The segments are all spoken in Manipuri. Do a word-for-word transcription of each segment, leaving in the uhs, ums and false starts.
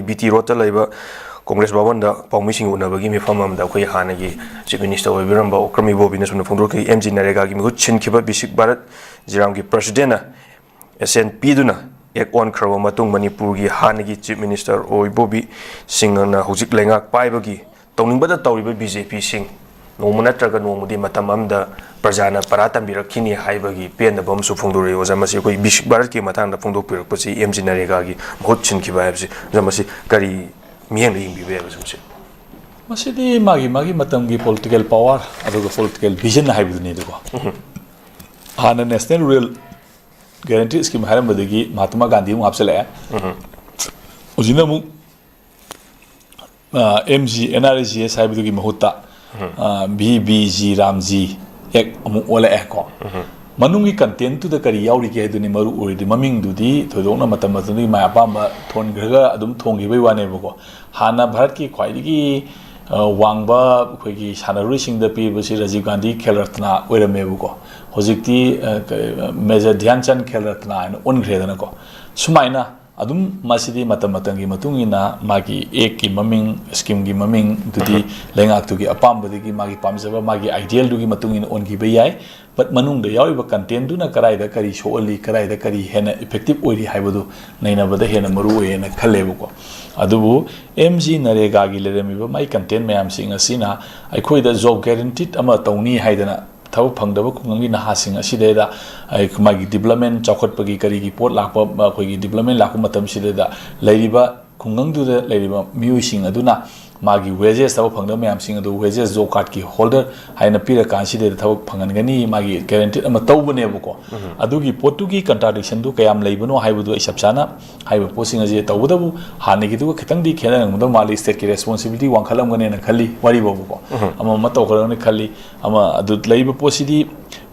ꯕꯤ ꯇꯤ ꯔꯣꯗꯇ ꯂꯩꯕ ꯀꯣꯡꯒ꯭ꯔꯦꯁ ꯚꯕꯟꯗ ꯄꯥꯎꯃꯤꯁꯤꯡ ꯎꯅꯕꯒꯤ ꯃꯤꯐꯝ ꯑꯃꯗ ꯑꯩꯈꯣꯏ ꯍꯥꯟꯅꯒꯤ ꯆꯤꯐ ꯃꯤꯅꯤꯁꯇꯔ ꯑꯣꯏꯕꯤꯔꯝꯕ ꯑꯣꯀ꯭ꯔꯝ ꯏꯕꯣꯕꯤꯅ ꯁꯨꯝꯅ ꯐꯣꯡꯗꯣꯔꯛꯈꯤ, ꯑꯦꯝ ꯖꯤ ꯅꯔꯦꯒꯥꯒꯤ ꯃꯤꯍꯨꯠ ꯁꯤꯟꯈꯤꯕ ꯕꯤꯁꯤꯛ ꯚꯥꯔꯠ ꯖꯤꯔꯥꯝꯒꯤ ꯄ꯭ꯔꯁꯤꯗꯦꯟꯅ ꯑꯦꯁꯦꯟ ꯄꯤꯗꯨꯅ ꯑꯦꯛ ꯑꯣꯟꯈ꯭ꯔꯕ ꯃꯇꯨꯡ ꯃꯅꯤꯄꯨꯔꯒꯤ ꯍꯥꯟꯅꯒꯤ ꯆꯤꯐ ꯃꯤꯅꯤꯁꯇꯔ ꯑꯣꯏꯕꯣꯕꯤ ꯁꯤꯡꯅ ꯍꯧꯖꯤꯛ ꯂꯩꯉꯥꯛ ꯄꯥꯏꯕꯒꯤ ꯇꯧꯅꯤꯡꯕꯗ ꯇꯧꯔꯤꯕ ꯕꯤ ꯖꯦ ꯄꯤꯁꯤꯡ ꯅꯣꯡꯃ ꯅꯠꯇ꯭ꯔꯒ ꯅꯣꯡꯃꯗꯤ ꯃꯇꯝ ꯑꯃꯗ ꯄ꯭ꯔꯖꯥꯅ ꯄꯔꯥ ꯇꯝꯕꯤꯔꯛꯈꯤꯅꯤ ꯍꯥꯏꯕꯒꯤ ꯄꯦꯟꯗꯕ ꯑꯃꯁꯨ ꯐꯣꯡꯗꯣꯔꯛꯏ꯫ ꯑꯣꯖꯥ, ꯃꯁꯤ ꯑꯩꯈꯣꯏ ꯕꯤꯁꯤꯛ ꯚꯥꯔꯠꯀꯤ ꯃꯇꯥꯡꯗ ꯐꯣꯡꯗꯣꯛꯄꯤꯔꯛꯄꯁꯤ, ꯑꯦꯝ ꯖꯤ ꯅꯔꯦꯒꯥꯒꯤ ꯃꯍꯨꯠ ꯁꯤꯟꯈꯤꯕ ꯍꯥꯏꯕꯁꯤ, ꯑꯣꯖꯥ, ꯃꯁꯤ ꯀꯔꯤ ꯃꯤꯠꯌꯦꯡꯗ ꯌꯦꯡꯕꯤꯕ ꯌꯥꯏ, ꯑꯣꯖꯥ, ꯃꯁꯤ? ꯃꯁꯤꯗꯤ ꯃꯥꯒꯤ ꯃꯥꯒꯤ ꯃꯇꯝꯒꯤ ꯄꯣꯂꯤꯇꯤꯀꯦꯜ ꯄꯋꯥꯔ ꯑꯗꯨꯒ ꯄꯣꯂꯤꯇꯤꯀꯦꯜ ꯚꯤꯖꯟ ꯍꯥꯏꯕꯗꯨꯅꯤ꯫ ꯑꯗꯨꯀꯣ, ꯍꯥꯟꯅ ꯅꯦꯁꯅꯦꯜ ꯔꯨꯔꯦꯜ ꯒꯦꯔꯦꯟꯇꯤ ꯁ꯭ꯀꯤꯝ ꯍꯥꯏꯔꯝꯕꯗꯒꯤ ꯃꯍꯥꯇꯃꯥ ꯒꯥꯟꯙꯤ ꯑꯃꯨꯛ ꯍꯥꯞꯆꯤꯜꯂꯛꯑꯦ꯫ ꯍꯧꯖꯤꯛꯅ ꯑꯃꯨꯛ M G N R G S ꯍꯥꯏꯕꯗꯨꯒꯤ ꯃꯍꯨꯠꯇ V B G RAM G act ꯑꯃꯨꯛ ꯑꯣꯜꯂꯛꯑꯦꯀꯣ꯫ ꯃꯅꯨꯡꯒꯤ ꯀꯟꯇꯦꯟꯠꯇꯨꯗ ꯀꯔꯤ ꯌꯥꯎꯔꯤꯒꯦ ꯍꯥꯏꯗꯨꯅꯤ ꯃꯔꯨ ꯑꯣꯏꯔꯤꯗꯤ꯫ ꯃꯃꯤꯡꯗꯨꯗꯤ ꯊꯣꯏꯗꯣꯛꯅ ꯃꯇꯝ ꯃꯇꯝꯗꯨꯒꯤ ꯃꯥꯏ ꯑꯄꯥꯝꯕ ꯊꯣꯟꯈ꯭ꯔꯒ ꯑꯗꯨꯝ ꯊꯣꯟꯈꯤꯕꯒꯤ ꯋꯥꯅꯦꯕꯀꯣ꯫ ꯍꯥꯟꯅ ꯚꯥꯔꯠꯀꯤ ꯈ꯭ꯋꯥꯏꯗꯒꯤ ꯑ, ꯋꯥꯡꯕ ꯑꯩꯈꯣꯏꯒꯤ ꯁꯥꯟꯅꯔꯣꯏꯁꯤꯡꯗ ꯄꯤꯕꯁꯤ ꯔꯥꯖꯤꯕ ꯒꯥꯟꯙꯤ ꯈꯦꯜ ꯔꯠꯅ ꯑꯣꯏꯔꯝꯃꯦꯕꯀꯣ꯫ ꯍꯧꯖꯤꯛꯇꯤ, ꯑ, ꯀ-, ꯃꯦꯖꯔ ꯙ꯭ꯌꯥꯟ ꯆꯟ ꯈꯦꯜ ꯔꯠꯅ ꯍꯥꯏꯅ ꯑꯣꯟꯈ꯭ꯔꯦꯗꯅꯀꯣ꯫ ꯁꯨꯃꯥꯏꯅ ꯑꯗꯨꯝ ꯃꯁꯤꯗꯤ ꯃꯇꯝ ꯃꯇꯝꯒꯤ ꯃꯇꯨꯡ ꯏꯟꯅ ꯃꯥꯒꯤ ꯑꯦꯛꯀꯤ ꯃꯃꯤꯡ, ꯁ꯭ꯀꯤꯝꯒꯤ ꯃꯃꯤꯡꯗꯨꯗꯤ ꯂꯩꯉꯥꯛꯇꯨꯒꯤ ꯑꯄꯥꯝꯕꯗꯒꯤ, ꯃꯥꯒꯤ ꯄꯥꯝꯖꯕ, ꯃꯥꯒꯤ ꯑꯥꯏꯗꯤꯌꯦꯜꯗꯨꯒꯤ ꯃꯇꯨꯡ ꯏꯟꯅ ꯑꯣꯟꯈꯤꯕ ꯌꯥꯏ꯫ But ꯃꯅꯨꯡꯗ ꯌꯥꯎꯔꯤꯕ ꯀꯟꯇꯦꯟꯠꯗꯨꯅ ꯀꯗꯥꯏꯗ ꯀꯔꯤ ꯁꯣꯛꯍꯜꯂꯤ, ꯀꯗꯥꯏꯗ ꯀꯔꯤ ꯍꯦꯟꯅ ꯏꯐꯦꯛꯇꯤꯚ ꯑꯣꯏꯔꯤ ꯍꯥꯏꯕꯗꯨ ꯅꯩꯅꯕꯗ ꯍꯦꯟꯅ ꯃꯔꯨ ꯑꯣꯏꯌꯦꯅ ꯈꯜꯂꯦꯕꯀꯣ꯫ ꯑꯗꯨꯕꯨ ꯑꯦꯝ ꯖꯤ ꯅꯔꯦꯒꯥꯒꯤ ꯂꯩꯔꯝꯃꯤꯕ ꯃꯥꯏ ꯀꯟꯇꯦꯟꯠ ꯃꯌꯥꯝꯁꯤꯡ ꯑꯁꯤꯅ ꯑꯩꯈꯣꯏꯗ ꯖꯣꯕ ꯒꯦꯔꯦꯟꯇꯤꯠ ꯑꯃ ꯇꯧꯅꯤ ꯍꯥꯏꯗꯅ ꯊꯕꯛ ꯐꯪꯗꯕ ꯈꯨꯡꯒꯪꯒꯤ ꯅꯍꯥꯁꯤꯡ ꯑꯁꯤꯗꯩꯗ ꯑꯩ-, ꯃꯥꯒꯤ ꯗꯤꯕ꯭ꯂꯞꯃꯦꯟ, ꯆꯥꯎꯈꯠꯄꯒꯤ ꯀꯔꯤꯒꯤ ꯄꯣꯠ ꯂꯥꯛꯄ, ꯑꯩꯈꯣꯏꯒꯤ ꯗꯤꯕ꯭ꯂꯞꯃꯦꯟ ꯂꯥꯛꯄ ꯃꯇꯝꯁꯤꯗꯩꯗ ꯂꯩꯔꯤꯕ ꯈꯨꯡꯒꯪꯗꯨꯗ ꯂꯩꯔꯤꯕ ꯃꯤꯑꯣꯏꯁꯤꯡ ꯑꯗꯨꯅ ꯃꯥꯒꯤ ꯋꯦꯖꯦꯁ, ꯊꯕꯛ ꯐꯪꯗꯕ ꯃꯌꯥꯝꯁꯤꯡ ꯑꯗꯨ ꯋꯦꯖꯦꯁ, ꯖꯣꯕ ꯀꯥꯔꯗꯀꯤ ꯍꯣꯜꯗꯔ ꯍꯥꯏꯅ ꯄꯤꯔꯀꯥꯟꯁꯤꯗ ꯊꯕꯛ ꯐꯪꯍꯟꯒꯅꯤ, ꯃꯥꯒꯤ ꯒꯦꯔꯦꯟꯇꯤꯠ ꯑꯃ ꯇꯧꯕꯅꯦꯕꯀꯣ꯫ ꯑꯗꯨꯒꯤ ꯄꯣꯠꯇꯨꯒꯤ ꯀꯟꯇ꯭ꯔꯥꯗꯤꯛꯁꯟꯗꯨ ꯀꯌꯥꯝ ꯂꯩꯕꯅꯣ ꯍꯥꯏꯕꯗꯨ ꯑꯩ ꯆꯞ ꯆꯥꯅ ꯍꯥꯏꯔꯤꯕ ꯄꯣꯠꯁꯤꯡ ꯑꯁꯤ, ꯇꯧꯕꯇꯕꯨ ꯍꯥꯟꯅꯒꯤꯗꯨꯒ ꯈꯤꯇꯪꯗꯤ ꯈꯦꯠꯅꯔꯝꯒꯗꯧ ꯃꯥꯜꯂꯤ꯫ ꯁ꯭ꯇꯦꯠꯀꯤ ꯔꯦꯁꯄꯣꯟꯁꯤꯕꯤꯂꯤꯇꯤ ꯋꯥꯡꯈꯠꯂꯝꯒꯅꯦꯅ ꯈꯜꯂꯤ, ꯋꯥꯔꯤꯕꯣꯕꯀꯣ꯫ ꯑꯃ ꯑꯃ ꯇꯧꯈ꯭ꯔꯒꯅꯤ ꯈꯜꯂꯤ꯫ ꯑꯃ ꯑꯗꯨ ꯂꯩꯔꯤꯕ ꯄꯣꯠꯁꯤꯗꯤ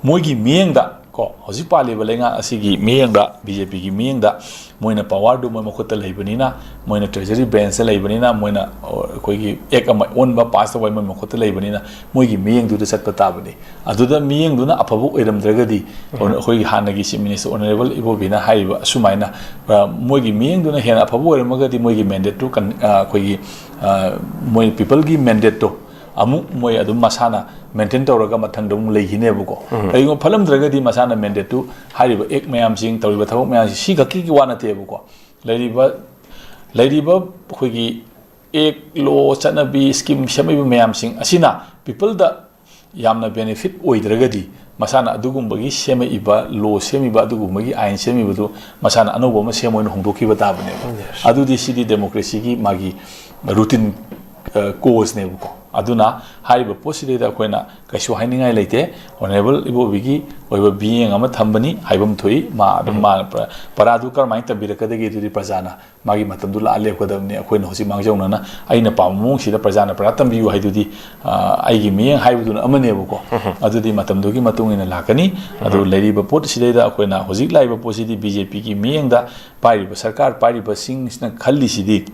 ꯃꯣꯏꯒꯤ ꯃꯤꯠꯌꯦꯡꯗ ꯀꯣ, ꯍꯧꯖꯤꯛ ꯄꯥꯜꯂꯤꯕ ꯂꯩꯉꯥꯛ ꯑꯁꯤꯒꯤ ꯃꯤꯠꯌꯦꯡꯗ, ꯕꯤ ꯖꯦ ꯄꯤꯒꯤ ꯃꯤꯠꯌꯦꯡꯗ, ꯃꯣꯏꯅ ꯄꯋꯥꯔꯗꯨ ꯃꯣꯏ ꯃꯈꯨꯠꯇ ꯂꯩꯕꯅꯤꯅ, ꯃꯣꯏꯅ ꯇ꯭ꯔꯦꯖꯔꯤ ꯕꯦꯟꯁꯇ ꯂꯩꯕꯅꯤꯅ, ꯃꯣꯏꯅ, ꯑ, ꯑꯩꯈꯣꯏꯒꯤ ꯑꯦꯛ ꯑꯃ ꯑꯣꯟꯕ, ꯄꯥꯁ ꯇꯧꯕ ꯃꯣꯏ ꯃꯈꯨꯠꯇ ꯂꯩꯕꯅꯤꯅ, ꯃꯣꯏꯒꯤ ꯃꯤꯠꯌꯦꯡꯗꯨꯗ ꯆꯠꯄ ꯇꯥꯕꯅꯤ꯫ ꯑꯗꯨꯗ ꯃꯤꯠꯌꯦꯡꯗꯨꯅ ꯑꯐꯕ ꯑꯣꯏꯔꯝꯗ꯭ꯔꯒꯗꯤ, ꯑꯩꯈꯣꯏꯒꯤ ꯍꯥꯟꯅꯒꯤ ꯆꯤꯐ ꯃꯤꯅꯤꯁꯇꯔ ꯑꯣꯅꯔꯦꯕꯜ ꯏꯕꯣꯕꯤꯅ ꯍꯥꯏꯔꯤꯕ ꯑꯁꯨꯃꯥꯏꯅ, ꯑ, ꯃꯣꯏꯒꯤ ꯃꯤꯠꯌꯦꯡꯗꯨꯅ ꯍꯦꯟꯅ ꯑꯐꯕ ꯑꯣꯏꯔꯝꯃꯒꯗꯤ, ꯃꯣꯏꯒꯤ ꯃꯦꯟꯗꯦꯠꯇꯨ ꯀꯟ-, ꯑ, ꯑꯩꯈꯣꯏꯒꯤ, ꯑ, ꯃꯣꯏ ꯄꯤꯄꯜꯒꯤ ꯃꯦꯟꯗꯦꯠꯇꯣ ꯑꯃꯨꯛ ꯃꯣꯏ ꯑꯗꯨꯝ ꯃꯁꯥꯅ ꯃꯦꯟꯇꯦꯟ ꯇꯧꯔꯒ ꯃꯊꯪꯗ ꯑꯃꯨꯛ ꯂꯩꯈꯤꯅꯦꯕꯀꯣ꯫ ꯀꯔꯤꯒꯨꯝꯕ ꯐꯠꯂꯝꯗ꯭ꯔꯒꯗꯤ, ꯃꯁꯥꯅ ꯃꯦꯟꯗꯦꯠꯇꯨ, ꯍꯥꯏꯔꯤꯕ ꯑꯦꯛ ꯃꯌꯥꯝꯁꯤꯡ, ꯇꯧꯔꯤꯕ ꯊꯕꯛ ꯃꯌꯥꯝꯁꯤ, ꯁꯤ ꯈꯛꯀꯤ ꯋꯥ ꯅꯠꯇꯦꯕꯀꯣ꯫ ꯂꯩꯔꯤꯕ, ꯂꯩꯔꯤꯕ ꯑꯩꯈꯣꯏꯒꯤ ꯑꯦꯛ, ꯂꯣ, ꯆꯠꯅꯕꯤ, ꯁ꯭ꯀꯤꯝ ꯁꯦꯝꯃꯛꯏꯕ ꯃꯌꯥꯝꯁꯤꯡ ꯑꯁꯤꯅ ꯄꯤꯄꯜꯗ ꯌꯥꯝꯅ ꯕꯦꯅꯤꯐꯤꯠ ꯑꯣꯏꯗ꯭ꯔꯒꯗꯤ, ꯃꯁꯥꯅ ꯑꯗꯨꯒꯨꯝꯕꯒꯤ ꯁꯦꯝꯃꯛꯏꯕ, ꯂꯣ ꯁꯦꯝꯃꯤꯕ, ꯑꯗꯨꯒꯨꯝꯕꯒꯤ ꯑꯥꯏꯟ ꯁꯦꯝꯃꯤꯕꯗꯨ ꯃꯁꯥꯅ ꯑꯅꯧꯕ ꯑꯃ ꯁꯦꯝꯃ ꯑꯣꯏꯅ ꯍꯣꯡꯗꯣꯛꯈꯤꯕ ꯇꯥꯕꯅꯦꯕ꯫ ꯑꯗꯨꯗꯤ ꯁꯤꯗꯤ ꯗꯦꯃꯣꯀ꯭ꯔꯦꯁꯤꯒꯤ ꯃꯥꯒꯤ ꯔꯨꯇꯤꯟ, ꯑ, ꯀꯣꯁꯅꯦꯕꯀꯣ꯫ ꯑꯗꯨꯅ ꯍꯥꯏꯔꯤꯕ ꯄꯣꯠꯁꯤꯗꯩꯗ ꯑꯩꯈꯣꯏꯅ ꯀꯩꯁꯨ ꯍꯥꯏꯅꯤꯡꯉꯥꯏ ꯂꯩꯇꯦ꯫ ꯑꯣꯅꯔꯦꯕꯜ ꯏꯕꯣꯕꯤꯒꯤ ꯑꯣꯏꯕ ꯃꯤꯠꯌꯦꯡ ꯑꯃ ꯊꯝꯕꯅꯤ, ꯍꯥꯏꯐꯝ ꯊꯣꯛꯏ꯫ ꯃꯥ ꯑꯗꯨꯝ, ꯃꯥꯅ ꯄꯔꯥ-, ꯄꯔꯥꯗꯨ ꯀꯔꯝꯍꯥꯏꯅ ꯇꯝꯕꯤꯔꯛꯀꯗꯒꯦ? ꯑꯗꯨꯗꯤ ꯄ꯭ꯔꯖꯥꯅ ꯃꯥꯒꯤ ꯃꯇꯝꯗꯨ ꯂꯥꯛꯑ ꯂꯦꯞꯀꯗꯕꯅꯤ꯫ ꯑꯩꯈꯣꯏꯅ ꯍꯧꯖꯤꯛ ꯃꯥꯡꯖꯧꯅꯅ ꯑꯩꯅ ꯄꯥꯝꯕ ꯃꯑꯣꯡꯁꯤꯗ ꯄ꯭ꯔꯖꯥꯅ ꯄꯔꯥ ꯇꯝꯕꯤꯌꯨ ꯍꯥꯏꯗꯨꯗꯤ, ꯑ, ꯑꯩꯒꯤ ꯃꯤꯠꯌꯦꯡ ꯍꯥꯏꯕꯗꯨꯅ ꯑꯃꯅꯦꯕꯀꯣ꯫ ꯑꯗꯨꯗꯤ ꯃꯇꯝꯗꯨꯒꯤ ꯃꯇꯨꯡ ꯏꯟꯅ ꯂꯥꯛꯀꯅꯤ꯫ ꯑꯗꯨ ꯂꯩꯔꯤꯕ ꯄꯣꯠꯁꯤꯗꯩꯗ ꯑꯩꯈꯣꯏꯅ ꯍꯧꯖꯤꯛ ꯂꯥꯛꯏꯕ ꯄꯣꯠꯁꯤꯗꯤ ꯕꯤ ꯖꯦ ꯄꯤꯒꯤ ꯃꯤꯠꯌꯦꯡꯗ ꯄꯥꯏꯔꯤꯕ ꯁꯔꯀꯥꯔ ꯄꯥꯏꯔꯤꯕꯁꯤꯡꯁꯤꯅ ꯈꯜꯂꯤꯁꯤꯗꯤ,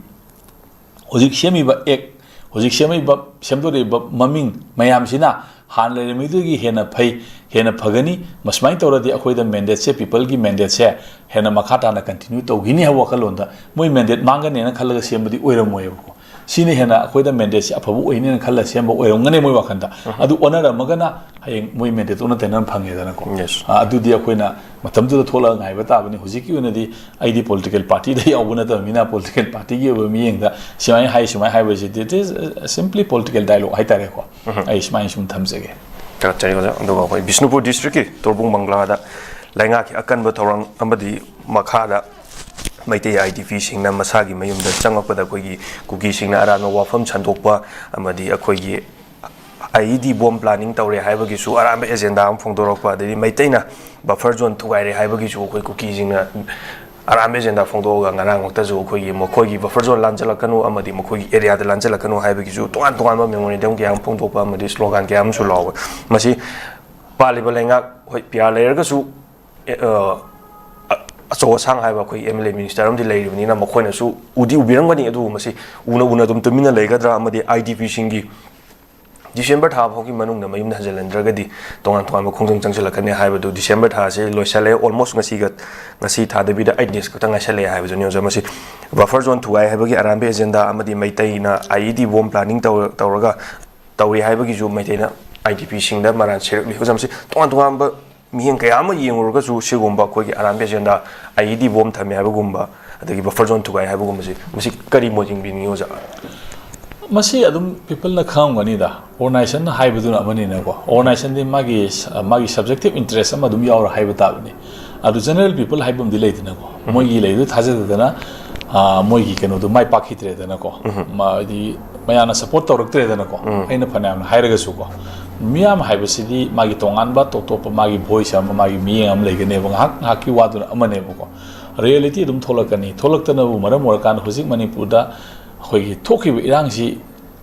ꯍꯧꯖꯤꯛ ꯁꯦꯝꯃꯤꯕ ꯑꯦꯛ, ꯍꯧꯖꯤꯛ ꯁꯦꯝꯃꯛꯏꯕ, ꯁꯦꯝꯗꯣꯔꯛꯏꯕ ꯃꯃꯤꯡ ꯃꯌꯥꯝꯁꯤꯅ ꯍꯥꯟꯅ ꯂꯩꯔꯝꯃꯤꯗꯨꯗꯒꯤ ꯍꯦꯟꯅ ꯐꯩ, ꯍꯦꯟꯅ ꯐꯒꯅꯤ, ꯃꯁꯨꯃꯥꯏꯅ ꯇꯧꯔꯗꯤ ꯑꯩꯈꯣꯏꯗ ꯃꯦꯟꯗꯦꯠꯁꯦ, ꯄꯤꯄꯜꯒꯤ ꯃꯦꯟꯗꯦꯠꯁꯦ ꯍꯦꯟꯅ ꯃꯈꯥ ꯇꯥꯅ ꯀꯟꯇꯤꯅ꯭ꯌꯨ ꯇꯧꯈꯤꯅꯤ ꯍꯥꯏꯕ ꯋꯥꯈꯜꯂꯣꯟꯗ, ꯃꯣꯏ ꯃꯦꯟꯗꯦꯠ ꯃꯥꯡꯒꯅꯦꯅ ꯈꯜꯂꯒ ꯁꯦꯝꯕꯗꯤ ꯑꯣꯏꯔꯝꯃꯣꯏꯕꯀꯣ꯫ ꯁꯤꯅ ꯍꯦꯟꯅ ꯑꯩꯈꯣꯏꯗ ꯃꯦꯟꯗꯦꯠꯁꯦ ꯑꯐꯕ ꯑꯣꯏꯅꯦꯅ ꯈꯜꯂ ꯁꯦꯝꯕ ꯑꯣꯏꯔꯝꯒꯅꯤ ꯃꯣꯏ ꯋꯥꯈꯜꯗ꯫ ꯑꯗꯨ ꯑꯣꯟꯅꯔꯝꯃꯒꯅ ꯍꯌꯦꯡ ꯃꯣꯏ ꯃꯦꯟꯗꯦꯠ ꯑꯣꯟꯅ ꯇꯩꯅꯅ ꯐꯪꯉꯦꯗꯅꯀꯣ꯫ ꯑ, ꯑꯗꯨꯗꯤ ꯑꯩꯈꯣꯏꯅ ꯃꯇꯝꯗꯨꯗ ꯊꯣꯛꯂꯒ ꯉꯥꯏꯕ ꯇꯥꯕꯅꯤ꯫ ꯍꯧꯖꯤꯛꯀꯤ ꯑꯣꯏꯅꯗꯤ ꯑꯩꯗꯤ ꯄꯣꯂꯤꯇꯤꯀꯦꯜ ꯄꯥꯔꯇꯤꯗ ꯌꯥꯎꯕ ꯅꯠꯇꯕꯅꯤꯅ, ꯄꯣꯂꯤꯇꯤꯀꯦꯜ ꯄꯥꯔꯇꯤꯒꯤ ꯑꯣꯏꯕ ꯃꯤꯠꯌꯦꯡꯗ ꯁꯨꯃꯥꯏꯅ ꯍꯥꯏ, ꯁꯨꯃꯥꯏꯅ ꯍꯥꯏꯕꯁꯤꯗꯤ, it is simply political dialogue ꯍꯥꯏꯇꯥꯔꯦꯀꯣ꯫ ꯑꯩ ꯁꯨꯃꯥꯏꯅ ꯁꯨꯝ ꯊꯝꯖꯒꯦ꯫ ꯊꯥꯒꯠꯆꯔꯤ ꯑꯣꯖꯥ꯫ ꯑꯗꯨꯒ ꯑꯩꯈꯣꯏ ꯕꯤꯁꯅꯨꯄꯨꯔ ꯗꯤꯁꯇ꯭ꯔꯤꯛꯀꯤ ꯇꯣꯔꯕꯨꯡ ꯕꯪꯒ꯭ꯂꯥꯗ ꯂꯩꯉꯥꯛꯀꯤ ꯑꯀꯟꯕ ꯊꯧꯔꯥꯡ ꯑꯃꯗꯤ ꯃꯈꯥꯗ ꯃꯩꯇꯩ ꯑꯥꯏ ꯗꯤ ꯄꯤꯁꯤꯡꯅ ꯃꯁꯥꯒꯤ ꯃꯌꯨꯝꯗ ꯆꯪꯂꯛꯄꯗ ꯑꯩꯈꯣꯏꯒꯤ ꯀꯨꯀꯤꯁꯤꯡꯅ ꯑꯔꯥꯟꯕ ꯋꯥꯐꯝ ꯁꯟꯗꯣꯛꯄ ꯑꯃꯗꯤ ꯑꯩꯈꯣꯏꯒꯤ ꯑꯥꯏ ꯏ ꯗꯤ ꯕꯣꯝ ꯄ꯭ꯂꯥꯅꯤꯡ ꯇꯧꯔꯦ ꯍꯥꯏꯕꯒꯤꯁꯨ ꯑꯔꯥꯟꯕ ꯑꯦꯖꯦꯟꯗꯥ ꯑꯃ ꯐꯣꯡꯗꯣꯔꯛꯄ, ꯑꯗꯩꯗꯤ ꯃꯩꯇꯩꯅ ꯕꯐꯔ ꯖꯣꯟ ꯊꯨꯒꯥꯏꯔꯦ ꯍꯥꯏꯕꯒꯤꯁꯨ ꯑꯩꯈꯣꯏ ꯀꯨꯀꯤꯁꯤꯡꯅ ꯑꯔꯥꯟꯕ ꯑꯦꯖꯦꯟꯗꯥ ꯐꯣꯡꯗꯣꯛꯑꯒ ꯉꯔꯥꯡꯃꯛꯇꯁꯨ ꯑꯩꯈꯣꯏꯒꯤ ꯃꯈꯣꯏꯒꯤ ꯕꯐꯔ ꯖꯣꯟ ꯂꯥꯟꯖꯜꯂꯛꯀꯅꯨ ꯑꯃꯗꯤ ꯃꯈꯣꯏꯒꯤ ꯑꯦꯔꯤꯌꯥꯗ ꯂꯥꯟꯖꯜꯂꯛꯀꯅꯨ ꯍꯥꯏꯕꯒꯤꯁꯨ ꯇꯣꯉꯥꯟ ꯇꯣꯉꯥꯟꯕ ꯃꯦꯃꯣꯔꯦꯟꯗꯝ ꯀꯌꯥ ꯑꯃ ꯐꯣꯡꯗꯣꯛꯄ ꯑꯃꯗꯤ ꯁ꯭ꯂꯣꯒꯥꯟ ꯀꯌꯥ ꯑꯃꯁꯨ ꯂꯥꯎꯕ꯫ ꯃꯁꯤ ꯄꯥꯜꯂꯤꯕ ꯂꯩꯉꯥꯛ, ꯍꯣꯏ, ꯄꯤ ꯑꯥꯔ ꯂꯩꯔꯒꯁꯨ, ꯑꯦ, ꯑ, ꯑ-, ꯑꯆꯧ ꯑꯁꯥꯡ ꯍꯥꯏꯕ ꯑꯩꯈꯣꯏ ꯑꯦꯝ ꯑꯦꯜ ꯑꯦ ꯃꯤꯅꯤꯁꯇꯔ ꯑꯃꯗꯤ ꯂꯩꯔꯤꯕꯅꯤꯅ, ꯃꯈꯣꯏꯅꯁꯨ ꯎꯗꯤ ꯎꯕꯤꯔꯝꯒꯅꯤ꯫ ꯑꯗꯨꯕꯨ ꯃꯁꯤ ꯎꯅ ꯎꯅ ꯑꯗꯨꯝ ꯇꯨꯃꯤꯟꯅ ꯂꯩꯒꯗ꯭ꯔꯥ, ꯑꯃꯗꯤ ꯑꯥꯏ ꯗꯤ ꯄꯤꯁꯤꯡꯒꯤ ꯗꯤꯁꯦꯝꯕꯔ ꯊꯥ ꯐꯥꯎꯒꯤ ꯃꯅꯨꯡꯗ ꯃꯌꯨꯝꯗ ꯍꯟꯖꯤꯜꯍꯟꯗ꯭ꯔꯒꯗꯤ ꯇꯣꯉꯥꯟ ꯇꯣꯉꯥꯟꯕ ꯈꯣꯡꯖꯪ ꯆꯪꯁꯤꯜꯂꯛꯀꯅꯤ ꯍꯥꯏꯕꯗꯨ꯫ ꯗꯤꯁꯦꯝꯕꯔ ꯊꯥꯁꯦ ꯂꯣꯏꯁꯤꯜꯂꯦ, almost ꯉꯁꯤꯒ, ꯉꯁꯤ ꯊꯥꯗꯕꯤꯗ ꯑꯩꯠ ꯗꯦꯖ ꯈꯛꯇ ꯉꯥꯏꯁꯜꯂꯛꯑꯦ ꯍꯥꯏꯕꯗꯨꯅꯤ꯫ ꯑꯣꯖꯥ, ꯃꯁꯤ ꯕꯐꯔ ꯖꯣꯟ ꯊꯨꯒꯥꯏ ꯍꯥꯏꯕꯒꯤ ꯑꯔꯥꯟꯕ ꯑꯦꯖꯦꯟꯗꯥ ꯑꯃꯗꯤ ꯃꯩꯇꯩꯅ ꯑꯥꯏ ꯏ ꯗꯤ ꯕꯣꯝ ꯄ꯭ꯂꯥꯅꯤꯡ ꯇꯧꯔ-, ꯇꯧꯔꯒ ꯇꯧꯔꯤ ꯍꯥꯏꯕꯒꯤꯁꯨ ꯃꯩꯇꯩꯅ ꯑꯥꯏ ꯗꯤ ꯄꯤꯁꯤꯡꯗ ꯃꯔꯥꯟ ꯁꯤꯔꯛꯂꯤ꯫ ꯑꯣꯖꯥ, ꯃꯁꯤ ꯇꯣꯉꯥꯟ ꯇꯣꯉꯥꯟꯕ ꯃꯤꯠꯌꯦꯡ ꯀꯌꯥ ꯑꯃ ꯌꯦꯡꯉꯨꯔꯒꯁꯨ ꯁꯤꯒꯨꯝꯕ ꯑꯩꯈꯣꯏꯒꯤ ꯑꯔꯥꯟꯕ ꯑꯦꯖꯦꯟꯗꯥ, ꯑꯥꯏ ꯏ ꯗꯤ ꯕꯣꯝ ꯊꯝꯃꯦ ꯍꯥꯏꯕꯒꯨꯝꯕ, ꯑꯗꯒꯤ ꯕꯐꯔ ꯖꯣꯟ ꯊꯨꯒꯥꯏ ꯍꯥꯏꯕꯒꯨꯝꯕꯁꯤ, ꯃꯁꯤ ꯀꯔꯤ ꯃꯣꯠ ꯌꯦꯡꯕꯤꯅꯤꯡꯉꯤ, ꯑꯣꯖꯥ? ꯃꯁꯤ ꯑꯗꯨꯝ ꯄꯤꯄꯜꯅ ꯈꯪꯉꯝꯒꯅꯤꯗ, ꯑꯣꯔꯒꯅꯥꯏꯖꯦꯁꯟ ꯍꯥꯏꯕꯗꯨꯅ ꯑꯃꯅꯤꯅꯀꯣ꯫ ꯑꯣꯔꯒꯅꯥꯏꯖꯦꯁꯟꯗꯤ ꯃꯥꯒꯤ, ꯃꯥꯒꯤ ꯁꯕꯖꯦꯛꯇꯤꯞ ꯏꯟꯇꯔꯦꯁ ꯑꯃ ꯑꯗꯨꯝ ꯌꯥꯎꯔ ꯍꯥꯏꯕ ꯇꯥꯕꯅꯤ꯫ ꯑꯗꯨ ꯖꯦꯅꯔꯦꯜ ꯄꯤꯄꯜ ꯍꯥꯏꯕ ꯑꯃꯗꯤ ꯂꯩꯗꯅꯀꯣ, ꯎꯝ꯫ ꯃꯣꯏꯒꯤ ꯂꯩꯗꯨ ꯊꯥꯖꯗꯗꯅ, ꯑ, ꯃꯣꯏꯒꯤ ꯀꯩꯅꯣꯗꯨ ꯃꯥꯏ ꯄꯥꯛꯈꯤꯗ꯭ꯔꯦꯗꯅꯀꯣ꯫ ꯎꯝ꯫ ꯃꯥ-, ꯍꯥꯏꯗꯤ ꯃꯌꯥꯝꯅ ꯁꯄꯣꯔꯠ ꯇꯧꯔꯛꯇ꯭ꯔꯦꯗꯅꯀꯣ꯫ ꯎꯝ꯫ ꯑꯩꯅ ꯐꯅꯌꯥꯝꯅ ꯍꯥꯏꯔꯒꯁꯨꯀꯣ, ꯃꯤꯌꯥꯝ ꯍꯥꯏꯕꯁꯤꯗꯤ ꯃꯥꯒꯤ ꯇꯣꯉꯥꯟꯕ ꯇꯣꯞ ꯇꯣꯞꯄ ꯃꯥꯒꯤ ꯚꯣꯏꯁ ꯑꯃ, ꯃꯥꯒꯤ ꯃꯤꯠꯌꯦꯡ ꯑꯃ ꯂꯩꯒꯅꯦꯕ꯫ ꯉꯥꯏꯍꯥꯛ ꯉꯥꯏꯍꯥꯛꯀꯤ ꯋꯥꯗꯨꯅ ꯑꯃꯅꯦꯕꯀꯣ꯫ ꯔꯤꯌꯦꯂꯤꯇꯤ ꯑꯗꯨꯝ ꯊꯣꯛꯂꯛꯀꯅꯤ꯫ ꯊꯣꯛꯂꯛꯇꯅꯕꯨ ꯃꯔꯝ ꯑꯣꯏꯔꯀꯥꯟꯗ ꯍꯧꯖꯤꯛ ꯃꯅꯤꯄꯨꯔꯗ ꯑꯩꯈꯣꯏꯒꯤ ꯊꯣꯛꯈꯤꯕ ꯏꯔꯥꯡꯁꯤ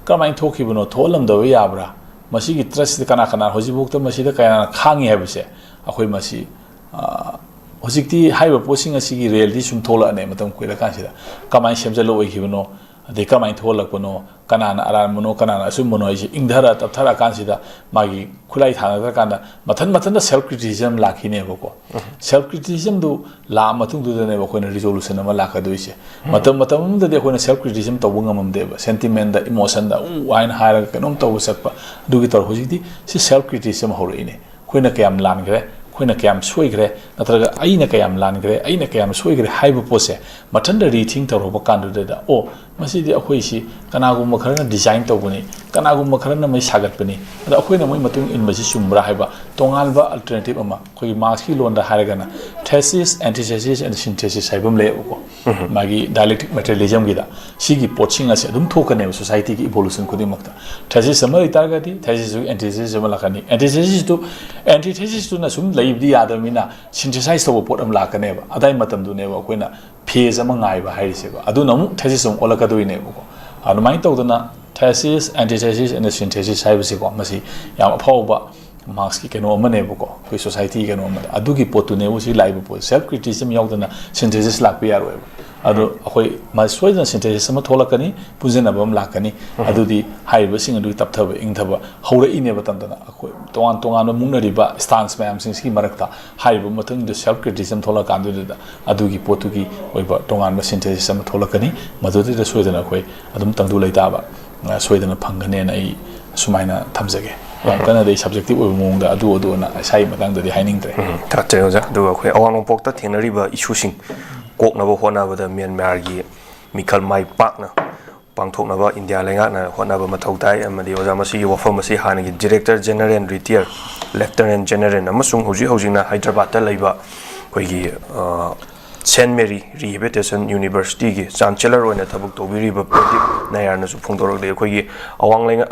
ꯀꯔꯝꯍꯥꯏꯅ ꯊꯣꯛꯈꯤꯕꯅꯣ, ꯊꯣꯛꯍꯜꯂꯝꯗꯕ ꯌꯥꯕ꯭ꯔꯥ, ꯃꯁꯤꯒꯤ ꯇ꯭ꯔꯁꯁꯤꯗ ꯀꯅꯥ ꯀꯅꯥ ꯍꯧꯖꯤꯛꯐꯥꯎꯗ ꯃꯁꯤꯗ ꯀꯌꯥꯅ ꯈꯥꯡꯉꯤ ꯍꯥꯏꯕꯁꯦ ꯑꯩꯈꯣꯏ ꯃꯁꯤ, ꯑ, ꯍꯧꯖꯤꯛꯇꯤ ꯍꯥꯏꯔꯤꯕ ꯄꯣꯠꯁꯤꯡ ꯑꯁꯤꯒꯤ ꯔꯤꯌꯦꯂꯤꯇꯤ ꯁꯨꯝ ꯊꯣꯛꯂꯛꯑꯅꯤ ꯃꯇꯝ ꯀꯨꯏꯔꯀꯥꯟꯁꯤꯗ꯫ ꯀꯃꯥꯏꯅ ꯁꯦꯝꯖꯤꯜꯂꯛꯑꯣꯏꯈꯤꯕꯅꯣ, ꯑꯗꯩ ꯀꯃꯥꯏꯅ ꯊꯣꯛꯍꯜꯂꯛꯄꯅꯣ, ꯀꯅꯥꯅ ꯑꯔꯥꯟꯕꯅꯣ, ꯀꯅꯥꯅ ꯑꯆꯨꯝꯕꯅꯣ ꯍꯥꯏꯁꯦ ꯏꯪꯊꯔ ꯇꯞꯊꯔꯀꯥꯟꯁꯤꯗ ꯃꯥꯒꯤ ꯈꯨꯠꯂꯥꯏ ꯊꯥꯅꯗ꯭ꯔꯀꯥꯟꯗ ꯃꯊꯟ ꯃꯊꯟꯇ ꯁꯦꯜꯐ ꯀ꯭ꯔꯤꯇꯤꯁꯤꯖꯝ ꯂꯥꯛꯈꯤꯅꯦꯕꯀꯣ꯫ ꯁꯦꯜꯐ ꯀ꯭ꯔꯤꯇꯤꯁꯤꯖꯝꯗꯨ ꯂꯥꯛꯑ ꯃꯇꯨꯡꯗꯨꯗꯅꯦꯕ ꯑꯩꯈꯣꯏꯅ ꯔꯤꯖꯣꯂꯨꯁꯟ ꯑꯃ ꯂꯥꯛꯀꯗꯣꯏꯁꯦ꯫ ꯃꯇꯝ, ꯃꯇꯝ ꯑꯃꯗꯗꯤ ꯑꯩꯈꯣꯏꯅ ꯁꯦꯜꯐ ꯀ꯭ꯔꯤꯇꯤꯁꯤꯖꯝ ꯇꯧꯕ ꯉꯝꯃꯝꯗꯦꯕ, ꯁꯦꯟꯇꯤꯃꯦꯟꯗ, ꯏꯃꯣꯁꯟꯗ ꯎ ꯍꯥꯏꯅ ꯍꯥꯏꯔꯒ ꯀꯩꯅꯣꯝ ꯇꯧꯕ ꯆꯠꯄ, ꯑꯗꯨꯒꯤ ꯇꯧꯔ꯫ ꯍꯧꯖꯤꯛꯇꯤ ꯁꯤ ꯁꯦꯜꯐ ꯀ꯭ꯔꯤꯇꯤꯁꯤꯖꯝ ꯍꯧꯔꯛꯏꯅꯦ꯫ ꯑꯩꯈꯣꯏꯅ ꯀꯌꯥꯝ ꯂꯥꯟꯈ꯭ꯔꯦ, ꯑꯩꯈꯣꯏꯅ ꯀꯌꯥꯝ ꯁꯣꯏꯈ꯭ꯔꯦ, ꯅꯠꯇ꯭ꯔꯒ ꯑꯩꯅ ꯀꯌꯥꯝ ꯂꯥꯟꯈ꯭ꯔꯦ, ꯑꯩꯅ ꯀꯌꯥꯝ ꯁꯣꯏꯈ꯭ꯔꯦ ꯍꯥꯏꯕ ꯄꯣꯠꯁꯦ ꯃꯊꯟꯇ ꯔꯤꯊꯤꯡ ꯇꯧꯔꯛꯄ ꯀꯥꯟꯗꯨꯗꯩꯗ, ꯑꯣ, ꯃꯁꯤꯗꯤ ꯑꯩꯈꯣꯏꯁꯤ ꯀꯅꯥꯒꯨꯝꯕ ꯈꯔꯅ ꯗꯤꯖꯥꯏꯟ ꯇꯧꯕꯅꯤ, ꯀꯅꯥꯒꯨꯝꯕ ꯈꯔꯅ ꯃꯩ ꯁꯥꯒꯠꯄꯅꯤ, ꯑꯗ ꯑꯩꯈꯣꯏꯅ ꯃꯣꯏ ꯃꯇꯨꯡ ꯏꯟꯕꯁꯤ ꯆꯨꯝꯕ꯭ꯔꯥ ꯍꯥꯏꯕ ꯇꯣꯉꯥꯟꯕ ꯑꯜꯇꯔꯅꯦꯇꯤꯞ ꯑꯃ, ꯑꯩꯈꯣꯏꯒꯤ ꯃꯥꯔꯛꯁꯀꯤ ꯂꯣꯟꯗ ꯍꯥꯏꯔꯒꯅ thesis, antithesis and synthesis ꯍꯥꯏꯕ ꯑꯃ ꯂꯩꯌꯦꯕꯀꯣ꯫ ꯃꯥꯒꯤ dialectic materialismꯒꯤꯗ ꯁꯤꯒꯤ ꯄꯣꯠꯁꯤꯡ ꯑꯁꯦ ꯑꯗꯨꯝ ꯊꯣꯛꯀꯅꯦꯕ ꯁꯣꯁꯥꯏꯇꯤꯒꯤ ꯏꯚꯣꯂꯨꯁꯟ ꯈꯨꯗꯤꯡꯃꯛꯇ꯫ Thesis ꯑꯃ ꯂꯩꯇꯥꯔꯒꯗꯤ thesisꯇꯨꯒꯤ antithesis ꯑꯃ ꯂꯥꯛꯀꯅꯤ, antithesis ꯑꯗꯨ, antithesis ꯑꯗꯨꯅ ꯁꯨꯝ ꯂꯩꯕꯗꯤ ꯌꯥꯗꯕꯅꯤꯅ synthesize ꯇꯧꯕ ꯄꯣꯠ ꯑꯃ ꯂꯥꯛꯀꯅꯦꯕ꯫ ꯑꯗꯥꯏ ꯃꯇꯝꯗꯨꯅꯦꯕ ꯑꯩꯈꯣꯏꯅ phase ꯑꯃ ꯉꯥꯏꯕ ꯍꯥꯏꯔꯤꯁꯦꯕ꯫ ꯑꯗꯨꯅ ꯑꯃꯨꯛ thesis ꯑꯃꯨꯛ ꯑꯣꯜꯂꯛꯀꯗꯣꯏꯅꯦꯕꯀꯣ꯫ ꯑꯗꯨꯃꯥꯏꯅ ꯇꯧꯗꯅ thesis, antithesis and synthesis ꯍꯥꯏꯕꯁꯤꯀꯣ, ꯃꯁꯤ ꯌꯥꯝ ꯑꯐꯥꯎꯕ ꯃꯥꯔꯛꯁꯀꯤ ꯀꯩꯅꯣ ꯑꯃꯅꯦꯕꯀꯣ, ꯑꯩꯈꯣꯏ ꯁꯣꯁꯥꯏꯇꯤꯒꯤ ꯀꯩꯅꯣ ꯑꯃꯗ꯫ ꯑꯗꯨꯒꯤ ꯄꯣꯠꯇꯨꯅꯦꯕ ꯁꯤ ꯂꯥꯛꯏꯕ ꯄꯣꯠ꯫ ꯁꯦꯜꯐ ꯀ꯭ꯔꯤꯇꯤꯁꯤꯖꯝ ꯌꯥꯎꯗꯅ ꯁꯤꯟꯊꯦꯁꯤꯁ ꯂꯥꯛꯄ ꯌꯥꯔꯣꯏꯕ꯫ ꯑꯗꯣ ꯑꯩꯈꯣꯏ ꯃ-, ꯁꯣꯏꯗꯅ ꯁꯤꯟꯊꯦꯁꯤꯁ ꯑꯃ ꯊꯣꯛꯂꯛꯀꯅꯤ, ꯄꯨꯟꯁꯤꯟꯅꯕ ꯑꯃ ꯂꯥꯛꯀꯅꯤ꯫ ꯑꯗꯨꯗꯤ ꯍꯥꯏꯔꯤꯕꯁꯤꯡ ꯑꯗꯨꯒꯤ ꯇꯞꯊꯕ ꯏꯪꯊꯕ ꯍꯧꯔꯛꯏꯅꯦꯕ꯫ ꯇꯝꯗꯅ ꯑꯩꯈꯣꯏ ꯇꯣꯉꯥꯟ ꯇꯣꯉꯥꯟꯕ ꯃꯨꯛꯅꯔꯤꯕ ꯁ꯭ꯇꯥꯟꯁ ꯃꯌꯥꯝꯁꯤꯡꯁꯤꯒꯤ ꯃꯔꯛꯇ ꯍꯥꯏꯔꯤꯕ ꯃꯇꯨꯡꯗ ꯁꯦꯜꯐ ꯀ꯭ꯔꯤꯇꯤꯁꯤꯖꯝ ꯊꯣꯛꯂꯛꯑꯀꯥꯟꯗꯨꯗ ꯑꯗꯨꯒꯤ ꯄꯣꯠꯇꯨꯒꯤ ꯑꯣꯏꯕ ꯇꯣꯉꯥꯟꯕ ꯁꯤꯟꯊꯦꯁꯤꯁ ꯑꯃ ꯊꯣꯛꯂꯛꯀꯅꯤ꯫ ꯃꯗꯨꯗꯩꯗ ꯁꯣꯏꯗꯅ ꯑꯩꯈꯣꯏ ꯑꯗꯨꯝ ꯇꯪꯗꯨ ꯂꯩꯇꯥꯕ, ꯑ, ꯁꯣꯏꯗꯅ ꯐꯪꯒꯅꯦꯅ ꯑꯩ ꯁꯨꯃꯥꯏꯅ ꯊꯝꯖꯒꯦ꯫ ꯌꯥꯝ ꯀꯟꯅꯗꯤ ꯁꯕꯖꯦꯛꯇꯤꯚ ꯑꯣꯏꯕ ꯃꯑꯣꯡꯗ ꯑꯗꯨ ꯑꯗꯨꯅ ꯏꯁꯥꯒꯤ ꯃꯇꯥꯡꯗꯗꯤ ꯍꯥꯏꯅꯤꯡꯗ꯭ꯔꯦ꯫ ꯎꯝ, ꯊꯥꯒꯠꯆꯔꯤ ꯑꯣꯖꯥ꯫ ꯑꯗꯨꯒ ꯑꯩꯈꯣꯏ ꯑꯋꯥꯡ ꯅꯣꯡꯄꯣꯛꯇ ꯊꯦꯡꯅꯔꯤꯕ ꯏꯁꯨꯁꯤꯡ ꯀꯣꯛꯅꯕ ꯍꯣꯠꯅꯕꯗ ꯃ꯭ꯌꯥꯟꯃꯥꯔꯒꯤ ꯃꯤꯈꯜ ꯃꯥꯏ ꯄꯥꯛꯅ ꯄꯥꯡꯊꯣꯛꯅꯕ ꯏꯟꯗꯤꯌꯥ ꯂꯩꯉꯥꯛꯅ ꯍꯣꯠꯅꯕ ꯃꯊꯧ ꯇꯥꯏ꯫ ꯑꯃꯗꯤ ꯑꯣꯖꯥ, ꯃꯁꯤꯒꯤ ꯋꯥꯐꯝ ꯑꯁꯤ ꯍꯥꯟꯅꯒꯤ ꯗꯤꯔꯦꯛꯇꯔ ꯖꯦꯅꯔꯦꯜ, ꯔꯤꯇꯤꯌꯔ ꯂꯦꯐꯇꯤꯅꯦꯟ ꯖꯦꯅꯔꯦꯜ ꯑꯃꯁꯨꯡ ꯍꯧꯖꯤꯛ ꯍꯧꯖꯤꯛꯅ ꯍꯥꯏꯗ꯭ꯔꯕꯥꯗꯇ ꯂꯩꯕ ꯑꯩꯈꯣꯏꯒꯤ, ꯑ, ꯁꯦꯟ ꯃꯦꯔꯤ ꯔꯤꯍꯦꯕꯤꯂꯤꯇꯦꯁꯟ ꯌꯨꯅꯤꯚꯔꯁꯤꯇꯤꯒꯤ ꯆꯥꯟꯁꯦꯂꯔ ꯑꯣꯏꯅ ꯊꯕꯛ ꯇꯧꯕꯤꯔꯤꯕ ꯄ꯭ꯔꯗꯤꯞ ꯅꯌꯥꯔꯅꯁꯨ ꯐꯣꯡꯗꯣꯔꯛꯂꯤ꯫ ꯑꯩꯈꯣꯏꯒꯤ ꯑꯋꯥꯡ ꯂꯩꯉꯥꯛ